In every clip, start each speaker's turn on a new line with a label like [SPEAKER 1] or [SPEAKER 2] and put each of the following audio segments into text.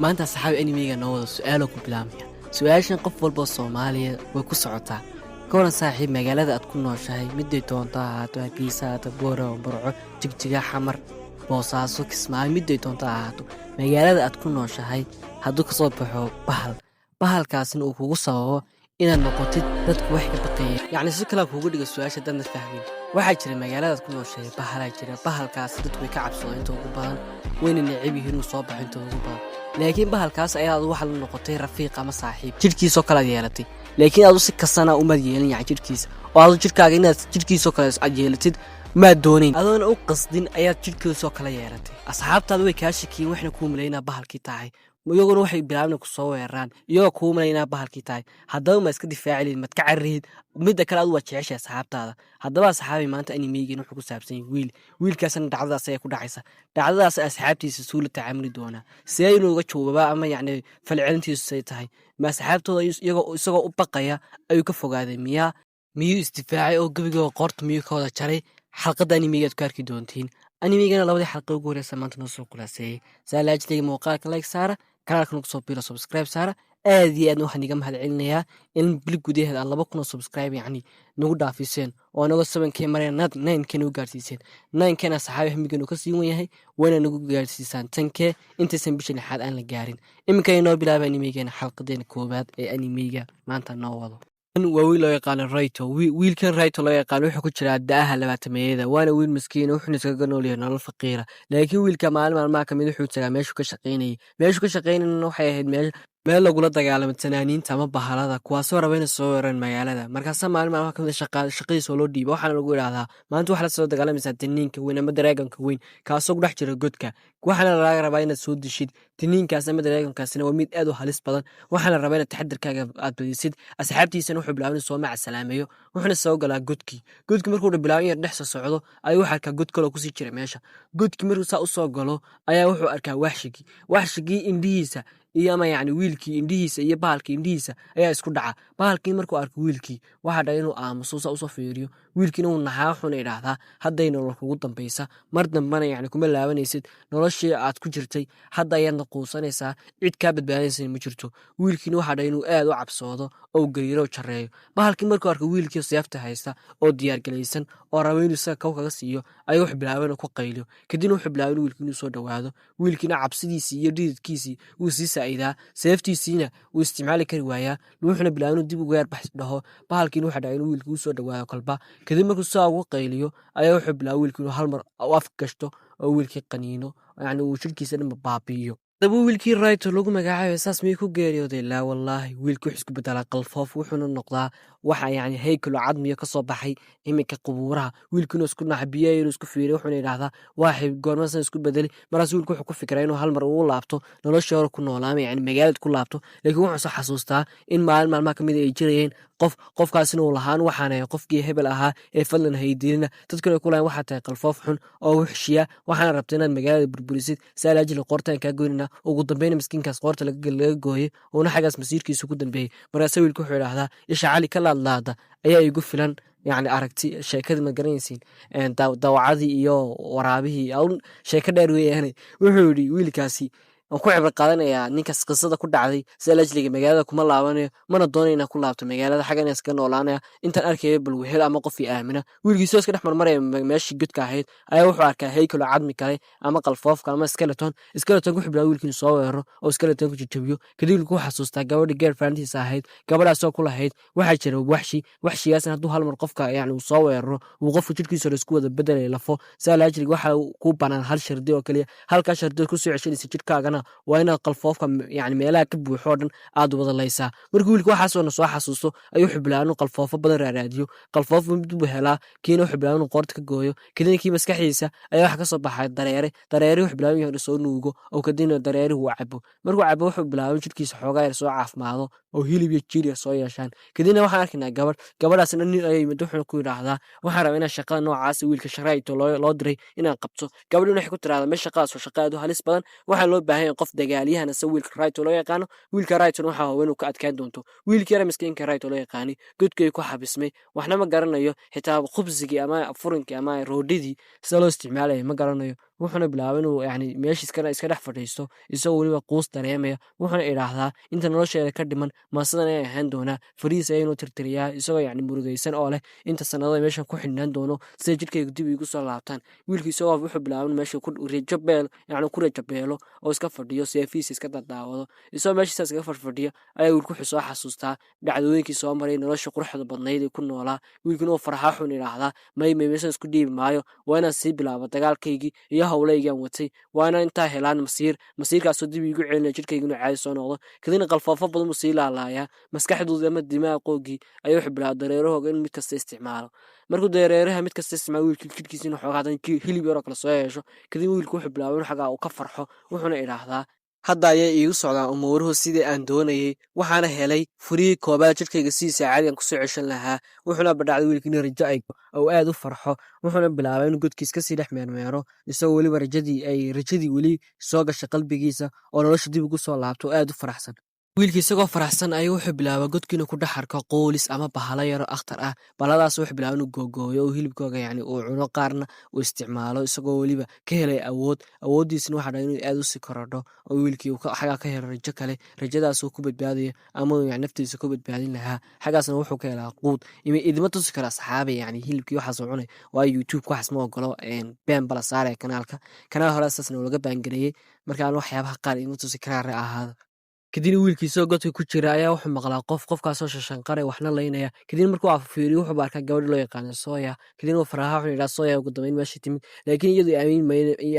[SPEAKER 1] Maanta, saxaabi, animega noo wada su-aalo ku bilaabmaya. Su-aashan qof walboo Soomaaliya way ku socotaa. Ka waran, saaxiib, magaalada aad ku nooshahay, miday doonto ha ahaato, Hargeysa ahaato, Boorama, Burco, Jigjiga, Xamar, Boosaaso, Kismaayo, miday doonto ha ahaato, magaalada aad ku nooshahay hadduu kasoo baxo bahal, bahalkaasna uu kugu sababo inaad noqotid dadku wax ka baqeeya, yacni si kalea kuugu dhiga su-aasha dadna fahmin. Waxaa jira magaaladaad ku nooshahay bahalaa jira. Bahalkaas dadku way ka cabsado inta ugu badan, wayna necab yihiin inuu soo baxo inta ugu badan. Laakiin bahalkaas ayaa adu waxaad la noqotay rafiiq ama saaxiib, jidhkiisoo kale aad yeelatay, laakiin adu si kastana umaad yeelin, yani jidhkiisa oo adu jidhkaaga inaad jidhkiisoo kale aad yeelatid maad doonayn. Adoona u qasdin ayaad jidhkiisoo kale yeelatay. Asxaabtaada way kaa shakiyeen, waxna kuu malaynaa bahalkii tahay. Iyaguna waxay bilaabna ku soo weeraraan iyagoo kuu malaynaa bahalkii tahay. Haddaba ma iska difaaci leyd? Maad ka cararihid? Midda kale, adu waad jeceshay asxaabtaada. Haddaba, asxaabi, maanta animeygeen wuxuu ku saabsan yahay wiil. Wiilkaasna dhacdadaas ayaa ku dhacaysa. Dhacdadaas asxaabtiisa suu la tacaamuli doonaa? See inuu uga jawaabaa ama yacni falcelintiisu say tahay? Ma asxaabtooda iyagoo isagoo u baqaya ayuu ka fogaaday? Miyuu isdifaacay oo gebigoo qoorta miyuu ka wada jaray? Xalqadda animeygaad ku arki doontiin. Animeygana labadii xalqa ugu horeysa maanta noo soo khulaaseeyey. Saalaajliga muuqaalka like saara, kanaalka nagu soo biiro, subscribe saara. Aad iyo aadna waxaan iga mahad celinayaa in bil gudaheed aad 2000 oo subscribe yacni nagu dhaafiseen oo anagoo 7K mareen 9K nagu gaarsiiseen. 9K-na, saxaabi, hamigeenu ka sii wan yahay, wayna nagu gaarsiisaan 10K intaysan bisha lixaad aan la gaarin. Iminka inoo bilaaba animeygeena, xalqadeena koowaad ee animeyga maanta noo wado waa wiil loo yaqaano Rayto. Wiilkan Rayto loo yaqaano wuxuu ku jiraa da'aha labaatameeyada, waana wiil miskiina, wuxuuna iskaga nool yahay nolol faqiira. Laakiin wiilka maalin maalmaha kamid wuxuu tagaa meeshuu ka shaqaynayay. Meeshuu ka shaqaynayna waxay ahayd meel lagula dagaalamo tanaaniinta ama bahalada, kuwaasoo raba inay soo weeraraan magaalada. Markaasaa maalin maalmaha kamid shaqadiisa oo loo dhiiba, waxaana lagu idhaahdaa: maanta waxaa la soo dagaalamaysaa tiniinka weyn ama dragonka weyn, kaasoo ku dhex jira godka, waxaana laga rabaa inaad soo dishid tiniinkaas ama dragonkaasina. Waa mid aad u halis badan, waxaana rabaa inaad taxadirkaaga aad badisid. Asxaabtiisana wuxuu bilaabay inuu soo macasalaameeyo, wuxuuna soo galaa godkii. Godkii markuu bilaabay in yar dhex soo socdo ayuu wuxuu arkaa god kaloo kusii jira meesha. Godkii markuu saa usoo galo ayaa wuxuu arkaa waxshigii. Waxshigii indhihiisa iyo ama yacni wiilkii indhihiisa iyo bahalkii indhihiisa ayaa isku dhaca. Bahalkii markuu arko wiilkii, waxaa dhalay inuu aamuso, saa usoo fiiriyo. Wiilkiina uu naxaa, wuxuuna idhaahdaa: hadday nolol kugu dambaysa, mar dambana yacni kuma laabanaysid noloshii aad ku jirtay, hadda ayaadna quusanaysaa, cid kaa badbaadaysa ma jirto. Wiilkiina waxaa dhalay inuu aad u cabsoodo oo gariiro, jareeyo. Bahalkii markuu arko wiilkii seefta haysta oo diyaargalaysan oo raba inuu isaga kaw kaga siiyo, ayuu wuxuu bilaabay inuu ku qayliyo. Kadibna wuxuu bilaabay in wiilkii inuu soo dhowaado. Wiilkiina cabsidiisii iyo dhididkiisii wuu sii saa'idaa, seeftiisiina wuu isticmaali kari waayaa, wuxuuna bilaabay inuu dib uga yarbax dhaho. Bahalkiina waxaa dhacay inuu wiilkii usoo dhowaado kolba. Kadib markuu saa ugu qayliyo ayaa wuxuu bilaabay wiilkii inuu hal mar u af gashto oo wiilkii qaniino, yacni uu jirkiisa dhanba baabi'iyo. Haddaba wiilkii Rayto lagu magacaabayo saas miyuu ku geeriyooday? Laa wallaahi. Wiilkii wuxuu isku bedelaa qalfoof, wuxuuna noqdaa waxa yacni haykalo cadmiyo ka soo baxay iminka qubuuraha. Wiilkiinu isku naxa, biyaha inuu isku fiiriyo, wuxuuna idhaahdaa: waaxay, goormasan isku bedeli? Markaas wiilku wuxuu ku fikiraa inuu hal mar uu laabto noloshii hore ku noolaama, yacni magaalada ku laabto. Laakiin wuxuu soo xasuustaa in maalin maalmaha kamid ay jirayeen qof, qofkaasina uu lahaan: waxaan ahay qofkii hebel ahaa ee fadlan haydiilina. Dadkuna ku lahayn: waxaa tahay qalfoof xun oo wuxshiya, waxaana rabta inaad magaalada burburisid, saa laajili qoortaan kaa goynina. Ugu dambeyna miskiinkaas qoorta laga gooyey, uuna xaggaas masiirkiisa ku dambeeyey. Markaase wiilku wuxuu idhaahdaa: isha Cali ka laadlaada ayaa igu filan. Yacni aragti sheekadii ma garanaysiin? Dawacadii iyo waraabihii, sheeko dheer weeyaane. Wuxuu yidhi wiilkaasi: waan ku cibro qaadanayaa ninkaas qisada ku dhacday, sida lajliga magaalada kuma laabanayo, mana doonayo inaan ku laabto magaalada, xaggan iskaga noolaanaya intaan arkaya bal wehel ama qof i aamina. Wiilkiisoo iska dhex marmaraya meeshii godka ahayd ayaa wuxuu arkaa haykalo cadmi kale ama qalfoofka ama skeleton. Skeleton wuxuu bilaabay wiilkii inuu soo weeraro oo skeleton ku jajabiyo. Kadib wiilku wuxuu xasuustaa gabadhii girlfriendtiisa ahayd, gabadhaasoo ku lahayd: waxaa jira waxshi, waxshigaasna hadduu hal mar qofka yani uu soo weeraro, uu qofka jirkiisa hore isku wada bedelaya lafo. Saa laajlig waxa kuu banaan hal shardi oo keliya. Halkaa shardi kusoo ceshanaysa jirkaagana waa inaad qalfoofka yani meelaha ka buuxo oo dhan aad wada laysaa. Markii wiilka waxaasoo na soo xasuusto ayuu wuxuu bilaabay inuu qalfoofo badan raaraadiyo. Qalfoofo mid buu helaa, kiina wuxuu bilaabay inuu qoorta ka gooyo. Kadibna kii maskaxdiisa ayaa waxa kasoo baxay dareere. Dareere wuxuu bilaabay inuu soo nuugo oo kadibna dareerihi uu cabo. Markuu cabo, wuxuu bilaabay jirkiisa xoogaa yar soo caafimaado oo hilib iyo jiir yar soo yeeshaan. Kadibna waxaan arkaynaa gabadh. Gabadhaasna nin ayay yimid, wuxuuna ku yidhaahdaa: waxaan rabaa inaan shaqada noocaas wiilka sharayto loo diray inaan qabto. Gabadhina waxay ku tiraahdaa: me shaqadaas waa shaqa aad u halis badan, waxaa loo baahan yahay qof dagaalyahana se wiilka Rayto loo yaqaano. Wiilka Rayton waxa huba inuu ka adkaan doonto. Wiilkii yara miskiinka Rayto loo yaqaanay godkay ku xabismay, waxna ma garanayo, xitaa khubsigii ama furinkii ama roodhidii sida loo isticmaalaya ma garanayo. Wuxuuna bilaabay inuu yani meesha iska dhex fadhiisto, isagoo weliba quus dareemaya. Wuxuuna idhaahdaa, "Inta nolosheeda ka dhiman ma sidan ayaan ahaan doonaa?" Fariis ayaynu tirtiriyaa, isagoo yani murugaysan oo leh inta sanadada meeshan ku xidhnaan doono sida jidhkayga dib iigu soo laabtaan. Wiilku isagoo wuxuu bilaabay in meesha ku rajo beel, yani ku rajo beelo oo iska fadhiyo, seefihiisa iska dadaawado. Isagoo meeshiisaas iskaga fadhfadhiyo ayaa wiilku wuxuu soo xasuustaa dhacdooyinkii soo maray, nolosha quruxda badnayd ee ku noolaa. Wiilkuna uu farxaa, wuxuuna idhaahdaa, "May, may, meeshan isku dhiibi maayo. Waa inaan sii bilaabo dagaalkaygii iyo howlaygaan watay. Waa inaan intaa helaan masiir, masiirkaasoo dib iigu celinaya jidhkayga inuu caadi soo noqdo." Kadibna qalfoofo badan buu sii laalaayaa. Maskaxdoodii ama dimaaqoogii ayaa wuxuu bilaabay dareerahooga in mid kasta isticmaalo. Markuu dareeraha mid kasta isticmaalo, wiilkii jidhkiisa inuu xoogaa hadan hilib yaroo kale soo yeesho. Kadib wiilku wuxuu bilaabay inuu xagaa uu ka farxo, wuxuuna idhaahdaa, "Hadda ayay iigu socdaan umuuruhu sidii aan doonayey. Waxaana helay furihii koobaad jidhkayga sidiisa caadigan kusoo ceshan lahaa." Wuxuuna badhacday wiilkii in rajo ay oo aad u farxo. Wuxuuna bilaabay inuu godkiis kasii dhex meermeero, isagoo weliba rajadii ay rajadii weli soo gashay qalbigiisa oo nolosha dib ugu soo laabto oo aad u faraxsan. Wiilkii isagoo faraxsan ayuu wuxuu bilaabay godkii inuu ku dhex arko qoolis ama bahalo yaro akhtar ah. Bahaladaas wuxuu bilaabay inuu googooyo oo hilibkooga yani uu cuno, qaarna uu isticmaalo, isagoo weliba ka helay awood. Awooddiisna waxaa dhahay inuu aad usii korodho oo wiilkii uu xagaa ka helo rajo kale, rajadaas uu ku badbaadayo ama uu yani naftiisa ku badbaadin lahaa. Xaggaasna wuxuu ka helaa quud. Idima tusi kara, asxaabay, yani hilibkii waxaas uu cunay, waayo YouTube waxaas ma ogolo, ban bala saaraya kanaalka. Kanaal hore saasna uu laga ban gareeyey. Marka aan waxyaabaha qaar idima tusi karaa, re ahaada. Kadibna wiilkii isagoo godka ku jira ayaa wuxuu maqlaa qof, qofkaasoo shashanqaray, waxna laynaya. Kadibna markuu fiiriyo, wuxuuba arkaa gabadhi loo yaqaano Soya. Kadibna uu faraha, wuxuu yidhaha, "Soya ugu dambeyn meesha timid." Laakiin iyadu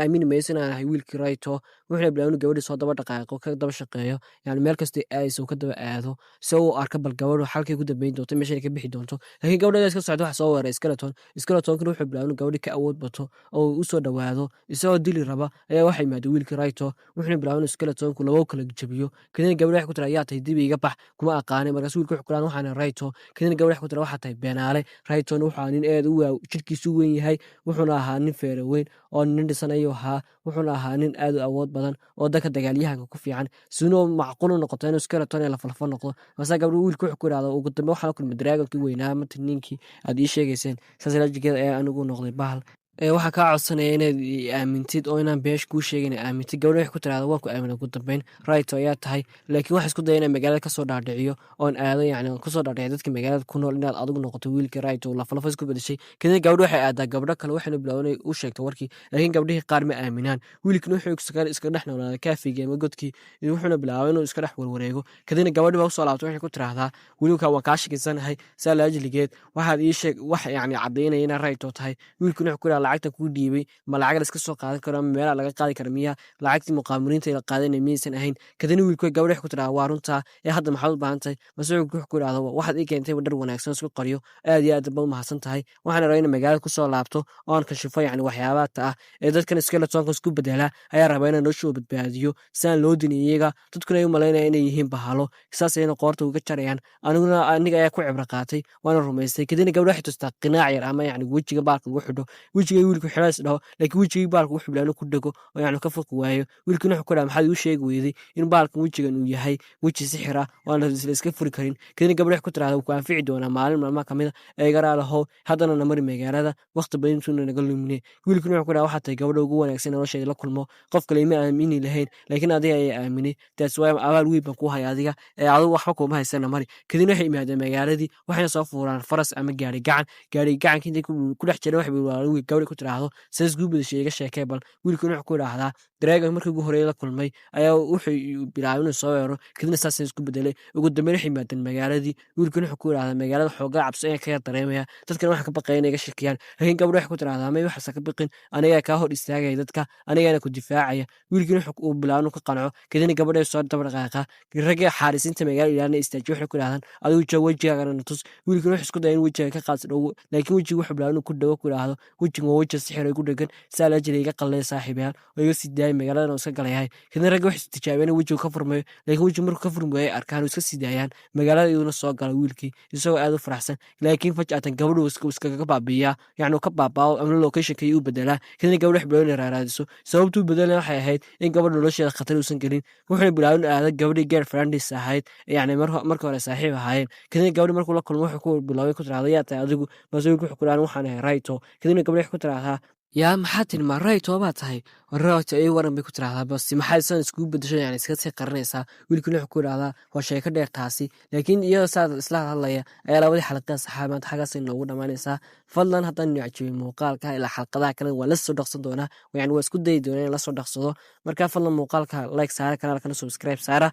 [SPEAKER 1] aamini mayso inaan ahay wiilkii Rayto. Wuxuuna bilaabay inuu gabadhii soo daba dhaqaaqo, ka daba shaqeeyo, yani meel kasta aadaysa uu ka daba aado, si uu arko bal gabadhu xalkay ku dambeyn doonto, meesha ka bixi doonto. Laakiin gabadha iska socda waxa soo weeraray skeleton. Skeletonkana wuxuu bilaabay inuu gabadhi ka awood bato oo uu usoo dhowaado. Isagoo dili raba ayaa waxa yimaada wiilkii Rayto, wuxuuna bilaabay inuu skeletonku labo kala jabiyo. Kadibna gabadhi waxay ku tira, "Yaa tahay? Dib iga bax, kuma aqaanay." Markaas wiilku wuxuu ku dhahan, "Waxaan Rayto." Kadibna gabadhi waxay ku tira, "Waxaa tahay beenaale." Raytona wuxuu ahaa nin aad u jidhkiisu weyn yahay, wuxuuna ahaa nin feero weyn oo nin dhisan ayuu ahaa, wuxuuna ahaa nin aad u awood badan oo dadka dagaalyahanka ku fiican. Siduu macquul u noqoto inuu skeleton ee lafalafo noqdo? Markaasa gabadhi wiilku wuxuu ku idhahda, "Ugu dambe waxaan la kulmay dragonkii weynaa, mata ninkii aad ii sheegayseen, saas laajigeed ayaa anigu noqday bahal. Waxaan kaa codsanaya inaad i aamintid oo inaan beesh kuu sheegin aamintid." Gabadha waxay ku tirahda, "Waan ku aaminay ugu dambeyn, Rayto ayaa tahay, laakiin waxaan isku daya inaan magaalada kasoo dhaadhiciyo oon aado, yacni kusoo dhaadhiciyo dadka magaalada ku nool inaad adigu noqoto wiilka Rayto oo lafalafo isku bedeshay." Kadibna gabadha waxay aadaa gabdho kale, waxayna bilaabeen inay u sheegto warkii, laakiin gabdhihii qaar ma aaminaan. Wiilkina wuxuu iska dhex noolaaday cavegii ama godkii, wuxuuna bilaabay inuu iska dhex warwareego. Kadibna gabadhi baa usoo laabtay, waxay ku tiraahdaa, "Wiilka waan kaa shakisanahay, saa laajligeed waxaad ii sheeg wax yacni caddaynaya inaad Rayto tahay." Wiilkuna wuxuu ku yidhaha, "Lacagta kuu dhiibay ma lacag la iska soo qaadan karo ama meelaha laga qaadi karo miya? Lacagtii muqaamiriinta la qaadanaya miyaysan ahayn?" Kadibna wiilku gabadhi waxay ku tiraahdaa, "Waa runtaa, ee hadda maxaad u baahan tahay?" Mase wuxuu ku yidhahda, "Waxaad ii keentay dhar wanaagsan isku qariyo, aad iyo aad ba u mahadsan tahay. Waxaan rabaa inaan magaalada kusoo laabto oo aan kashifo yacni waxyaabaha ah ee dadkan skeletonka isku bedelaa ayaa rabaa inaan noloshooda badbaadiyo, si aan loo dilin iyaga, dadkuna ay u malaynaya inay yihiin bahalo, saas ayayna qoorta uga jarayaan. Aniguna aniga ayaa ku cibro qaatay, waana rumaystay." Kadibna gabadha waxay tustaa qinaac yar ama yacni wejiga baalka lagu xidho. Wejiga wiilku xidho is dhaho, laakiin wejigii baalka wuxuu bilaabay inuu ku dhego oo yacni ka foqi waayo. Wiilkuna wuxuu ku dhaha, "Maxaad igu sheegi weyday in baalkan wejigan uu yahay weji sixir ah oo aan la iska furi karin?" Kadibna gabadha waxay ku tirahdaa, "Wuu ku anfici doonaa maalin maalmaha kamid a, ee igaraa lahow, haddana na mari magaalada, waqti badan intuuna naga lumine." Wiilkuna wuxuu ku dhaha, "Waxaad tahay gabadha ugu wanaagsan noloshayda la kulmo. Qof kale ima aamini lahayn, laakiin adiga ayaa aaminay. Taas waa abaal weyn baan kuu haya adiga, ee adigu waxba kuuma haysana, mari." Kadibna waxay yimaadeen magaaladii, waxayna soo fuuraan faras ama gaari gacan. Gaari gacanka intay ku dhex jireen, waxay gabadhi ku tiraahdo, "Sidaas iskugu bedeshay, iga sheekee bal." Wiilkuna wuxuu ku idhaahdaa, "Dragon markii ugu horreeyay la kulmay ayaa wuxuu bilaabay inuu soo weeraro, kadibna saasay isku bedelay." Ugu dambeyn waxay yimaadeen magaaladii. Wiilkuna wuxuu ku idhahdaa, "Magaalada xoogaa cabsi ayaan kaga dareemaya, dadkana waxaan ka baqaya inay iga shakiyaan." Laakiin gabadha waxay ku tirahdaa, "May, waxaasa ka baqin, anigaa kaa hor istaagaya dadka, anigana ku difaacaya." Wiilkina wuxuu uu bilaabay inuu ka qanco. Kadibna gabadha soo daba dhaqaaqa ragga xaarisiinta magaalada ilaalina istaajiyo, waxay ku idhahdaan, "Adigu joog, wejigaagana na tus." Wiilkina wuxuu isku daya in wejiga ka qaadis dhowo, laakiin wejiga wuxuu bilaabay inuu ku dhago, ku idhaahdo, "Wejigan waa weji sixir ay ku dhegan, saa laa jira, iga qallee saaxiibayaal oo iga sii daayay, magaaladana iska galayahay." Kadibna ragga waxay tijaabiyeen in wejigu ka furmayo, laakiin wejigu markuu ka furmi waayay arkaan, iska sii daayaan. Magaalada iyaduna soo gala wiilkii isagoo aad u faraxsan, laakiin faj'atan gabadhu iskaga baabiiyaa, yacni ka baabao ama locationka u bedelaa. Kadibna gabadha wax bilaabay inay raaraadiso. Sababtuu bedelana waxay ahayd in gabadha nolosheeda khatar uusan gelin. Wuxuuna bilaabay inuu aado gabadhii girlfriendis ahayd, yacni marka hore saaxiib ahaayeen. Kadibna gabadhi markuu la kulmo, wuxuu ku bilaabay ku tiraahdo, "Yaa tahay adigu?" Mase wiilku wuxuu ku dhahan, "Waxaan ahay Rayto." Kadibna gabadhi waxay ku tiraahdaa Yaa, maxaa tiri? Ma rayto baa tahay? Rayto ii waran, bay ku tiraahdaa. Bas, maxaa san iskugu bedesho, yani iska sii qarinaysaa? Wiilkuna wuxuu ku idhahdaa, waa sheeko dheer taasi. Laakiin iyadoo saa isla hadlaya ayaa labadii xalqada saxaab maanta xaggaas inoogu dhammaanaysaa. Fadlan, haddaan inu cajibay muuqaalka, ilaa xalqadaha kale waa la soo dhaqsan doonaa, yani waa isku dayi doonaa in la soo dhaqsado. Marka fadlan muuqaalka like saara, kanaalkana subscribe saara.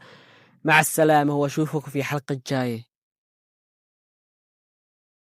[SPEAKER 1] Maca asalaama, وأشوفكم في حلقة جاية.